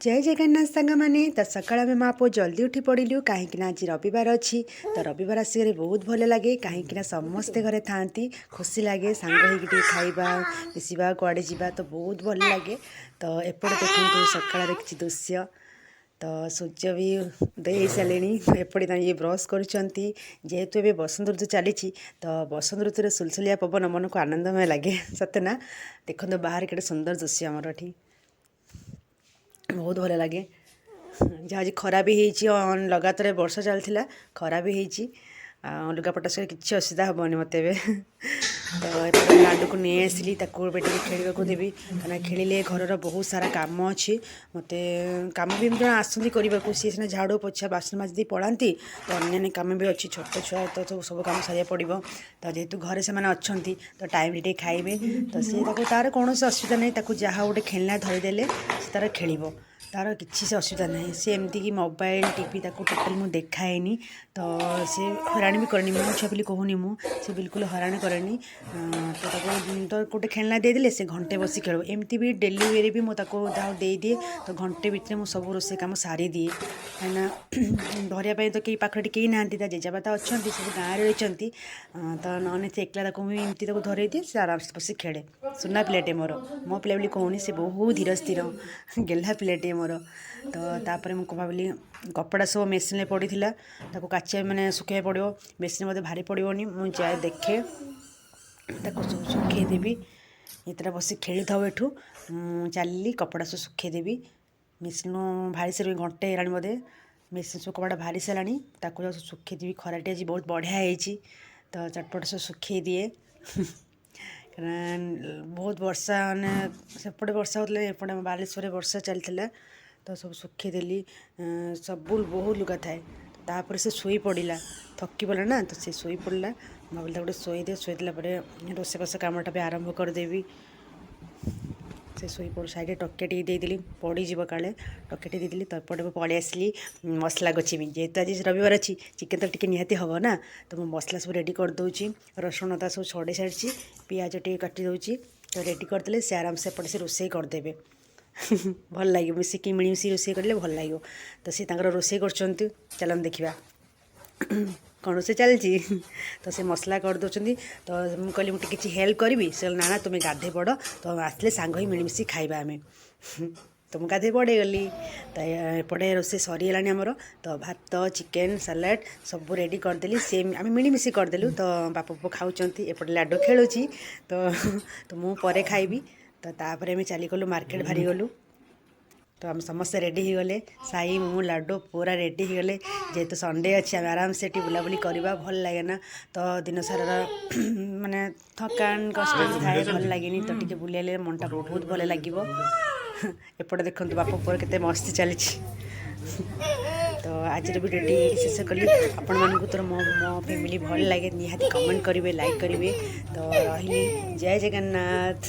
ଜୟ ଜଗନ୍ନାଥ ସାଙ୍ଗମାନେ। ତ ସକାଳ ଆମେ ମା ପୁଅ ଜଲ୍ଦି ଉଠି ପଡ଼ିଲୁ, କାହିଁକିନା ଆଜି ରବିବାର ଅଛି। ତ ରବିବାର ଆସିଗଲେ ବହୁତ ଭଲ ଲାଗେ, କାହିଁକିନା ସମସ୍ତେ ଘରେ ଥାଆନ୍ତି, ଖୁସି ଲାଗେ। ସାଙ୍ଗ ହେଇକି ଟିକେ ଖାଇବା, ମିଶିବା, କୁଆଡ଼େ ଯିବା, ତ ବହୁତ ଭଲ ଲାଗେ। ତ ଏପଟେ ଦେଖନ୍ତୁ ସକାଳର କିଛି ଦୃଶ୍ୟ। ତ ସୂର୍ଯ୍ୟ ବି ଉଦୟ ହେଇସାରିଲେଣି। ଏପଟେ ଇଏ ବ୍ରସ୍ କରୁଛନ୍ତି। ଯେହେତୁ ଏବେ ବସନ୍ତ ଋତୁ ଚାଲିଛି, ତ ବସନ୍ତ ଋତୁରେ ସୁଲସୁଲିଆ ପବନ ମନକୁ ଆନନ୍ଦମୟ ଲାଗେ, ସତେ ନା? ଦେଖନ୍ତୁ ବାହାରେ କେତେ ସୁନ୍ଦର ଦୃଶ୍ୟ। ଆମର ଏଠି ବହୁତ ଭଲ ଲାଗେ। ଯାହା ଆଜି ଖରା ବି ହେଇଛି, ଲଗାତାର ବର୍ଷା ଚାଲିଥିଲା, ଖରା ବି ହେଇଛି। ଆଉ ଲୁଗାପଟା ସହିତ କିଛି ଅସୁବିଧା ହେବନି ମୋତେ ଏବେ। ତ ଏପଟେ ଲାଡ଼ୁକୁ ନେଇ ଆସିଲି, ତାକୁ ଏବେ ଟିକେ ଖେଳିବାକୁ ଦେବି, କାହିଁକିନା ଖେଳିଲେ ଘରର ବହୁତ ସାରା କାମ ଅଛି। ମୋତେ କାମ ବି ଜଣେ ଆସନ୍ତି କରିବାକୁ, ସିଏ ସିନା ଝାଡ଼ୁ ପୋଛା ବାସନ ମାଜି ଦେଇ ପଳାନ୍ତି। ତ ଅନ୍ୟାନ୍ୟ କାମ ବି ଅଛି, ଛୋଟ ଛୁଆ ତ ସବୁ ସବୁ କାମ ସାରିବାକୁ ପଡ଼ିବ। ତ ଯେହେତୁ ଘରେ ସେମାନେ ଅଛନ୍ତି, ତ ଟାଇମ୍ରେ ଟିକେ ଖାଇବେ। ତ ସିଏ ତାକୁ ତାର କୌଣସି ଅସୁବିଧା ନାହିଁ। ତାକୁ ଯାହା ଗୋଟେ ଖେଳନା ଧରିଦେଲେ ସେ ତାର ଖେଳିବ, ତାର କିଛି ସେ ଅସୁବିଧା ନାହିଁ। ସେ ଏମିତିକି ମୋବାଇଲ, ଟିଭି ତାକୁ ଟୋଟାଲି ମୁଁ ଦେଖାଏନି। ତ ସେ ହଇରାଣ ବି କରେନି। ମୋ ଛୁଆ ବୋଲି କହୁନି ମୁଁ, ସେ ବିଲକୁଲ ହଇରାଣ କରେନି। ତ ତାକୁ ତ ଗୋଟେ ଖେଳନା ଦେଇଦେଲେ ସେ ଘଣ୍ଟେ ବସି ଖେଳିବ। ଏମିତି ବି ଡେଲି ୱେରେ ବି ମୁଁ ତାକୁ ଯାହା ଦେଇଦିଏ, ତ ଘଣ୍ଟେ ଭିତରେ ମୁଁ ସବୁ ରୋଷେଇ କାମ ସାରିଦିଏ, କାହିଁକିନା ଧରିବା ପାଇଁ ତ କେହି ପାଖରେ କେହି ନାହାନ୍ତି। ତା ଜେଜେବାପା ତ ଅଛନ୍ତି, ସବୁ ଗାଁରେ ରହିଛନ୍ତି। ତ ନହେଲେ ସେ ଏକଲା ତାକୁ ମୁଁ ଏମିତି ତାକୁ ଧରେଇ ଦିଏ, ସେ ଆରାମସେ ବସି ଖେଳେ। ସୁନା ପିଲାଟେ ମୋର। ମୋ ପିଲା ବୋଲି କହୁନି, ସେ ବହୁତ ଧୀର ସ୍ଥିର ଗେହ୍ଲା ପିଲାଟିଏ ମୋର। ତ ତାପରେ ମୁଁ ଭାବିଲି କପଡ଼ା ସବୁ ମେସିନ୍ରେ ପଡ଼ିଥିଲା, ତାକୁ କାଚିବା ମାନେ ଶୁଖେଇବାକୁ ପଡ଼ିବ। ମେସିନ୍ ମୋତେ ଭାରି ପଡ଼ିବନି। ମୁଁ ଯାଏ ଦେଖେ, ତାକୁ ସବୁ ଶୁଖେଇଦେବି। ଏତେଟା ବସି ଖେଳିଥାଉ ଏଠୁ, ମୁଁ ଚାଲିଲି, କପଡ଼ା ସବୁ ଶୁଖେଇଦେବି। ମେସିନ୍ ବାହାରି ସାରିବି, ଘଣ୍ଟେ ହେଇଗଲାଣି ବୋଧେ। ମେସିନ୍ ସବୁ କପଡ଼ା ବାହାରି ସାରିଲାଣି, ତାକୁ ଯାଉ ଶୁଖେଇଦେବି। ଖରାଟି ଆଜି ବହୁତ ବଢ଼ିଆ ହେଇଛି, ତ ଚଟପଟ ସବୁ ଶୁଖେଇ ଦିଏ, କାରଣ ବହୁତ ବର୍ଷା, ମାନେ ସେପଟେ ବର୍ଷା ହେଉଥିଲା, ଏପଟେ ଆମ ବାଲେଶ୍ୱରରେ ବର୍ଷା ଚାଲିଥିଲା। ତ ସବୁ ଶୁଖେଇଦେଲି, ସବୁ ବହୁତ ଲୁଗା ଥାଏ। ତାପରେ ସେ ଶୋଇ ପଡ଼ିଲା, ଥକି ପଡ଼ିଲା ନା, ତ ସେ ଶୋଇ ପଡ଼ିଲା। ମୁଁ ଭାବିଲି ତାକୁ ଗୋଟେ ଶୋଇଦିଏ, ଶୋଇଦେଲା ପରେ ରୋଷେଇବାସ କାମଟା ବି ଆରମ୍ଭ କରିଦେବି। ସେ ଶୋଇପଡ଼ୁ, ସାଇଡ଼ରେ ତକିଆ ଟିକେ ଦେଇଦେଲି, ପଡ଼ିଯିବ କାଳେ, ତକିଆ ଟିକେ ଦେଇଦେଲି। ତ ଏପଟେ ମୁଁ ପଳେଇ ଆସିଲି ମସଲା ଗୋଛିବି। ଯେହେତୁ ଆଜି ରବିବାର ଅଛି, ଚିକେନ୍ ତ ଟିକେ ନିହାତି ହେବ ନା। ତ ମୁଁ ମସଲା ସବୁ ରେଡ଼ି କରିଦେଉଛି। ରସୁଣ ଅଦା ସବୁ ଛଡ଼େଇ ସାରିଛି, ପିଆଜ ଟିକେ କାଟି ଦେଉଛି। ତ ରେଡ଼ି କରିଦେଲେ ସେ ଆରାମସେ ଏପଟେ ସେ ରୋଷେଇ କରିଦେବେ, ଭଲ ଲାଗିବ। ମିଶିକି ମିଳିମିଶି ରୋଷେଇ କଲେ ଭଲ ଲାଗିବ। ତ ସେ ତାଙ୍କର ରୋଷେଇ କରୁଛନ୍ତି, ଚାଲନ୍ତୁ ଦେଖିବା କ'ଣ ରୋଷେଇ ଚାଲିଛି। ତ ସେ ମସଲା କରିଦେଉଛନ୍ତି। ତ ମୁଁ କହିଲି, ମୁଁ ଟିକେ କିଛି ହେଲ୍ପ କରିବି? ସେ କହିଲେ, ନା ନା, ତୁମେ ଗାଧେଇ ପଡ଼, ତ ଆସିଲେ ସାଙ୍ଗ ହିଁ ମିଳିମିଶି ଖାଇବା ଆମେ। ତ ମୁଁ ଗାଧେଇ ପଡ଼ିଗଲି। ତ ଏପଟେ ରୋଷେଇ ସରିଗଲାଣି ଆମର। ତ ଭାତ, ଚିକେନ୍, ସାଲାଡ଼ ସବୁ ରେଡ଼ି କରିଦେଲି। ସେ ଆମେ ମିଳିମିଶି କରିଦେଲୁ। ତ ବାପ ପୁଅ ଖାଉଛନ୍ତି, ଏପଟେ ଲାଡ଼ୁ ଖେଳୁଛି। ତ ତ ମୁଁ ପରେ ଖାଇବି। ତ ତାପରେ ଆମେ ଚାଲିଗଲୁ ମାର୍କେଟ, ବାହାରିଗଲୁ। ତ ଆମେ ସମସ୍ତେ ରେଡ଼ି ହେଇଗଲେ, ସାଇ, ମୁଁ, ଲାଡ଼ୁ ପୁରା ରେଡ଼ି ହେଇଗଲେ। ଯେହେତୁ ସଣ୍ଡେ ଅଛି, ଆମେ ଆରାମସେ ଏଠି ବୁଲାବୁଲି କରିବା, ଭଲ ଲାଗେ ନା। ତ ଦିନ ସାରାର ମାନେ ଥକାନ କଷ୍ଟ ଥାଏ, ଭଲ ଲାଗେନି। ତ ଟିକେ ବୁଲିଲେ ମନଟା ବହୁତ ଭଲ ଲାଗିବ। ଏପଟେ ଦେଖନ୍ତୁ ବାପ ପୁଅର କେତେ ମସ୍ତି ଚାଲିଛି। ତ ଆଜିର ଭିଡ଼ିଓଟି ଏଇଠି ଶେଷ କଲି। ଆପଣମାନଙ୍କୁ ତ ମୋ ମୋ ଫ୍ୟାମିଲି ଭଲ ଲାଗେ, ନିହାତି କମେଣ୍ଟ କରିବେ, ଲାଇକ୍ କରିବେ। ତ ରହିଲି, ଜୟ ଜଗନ୍ନାଥ।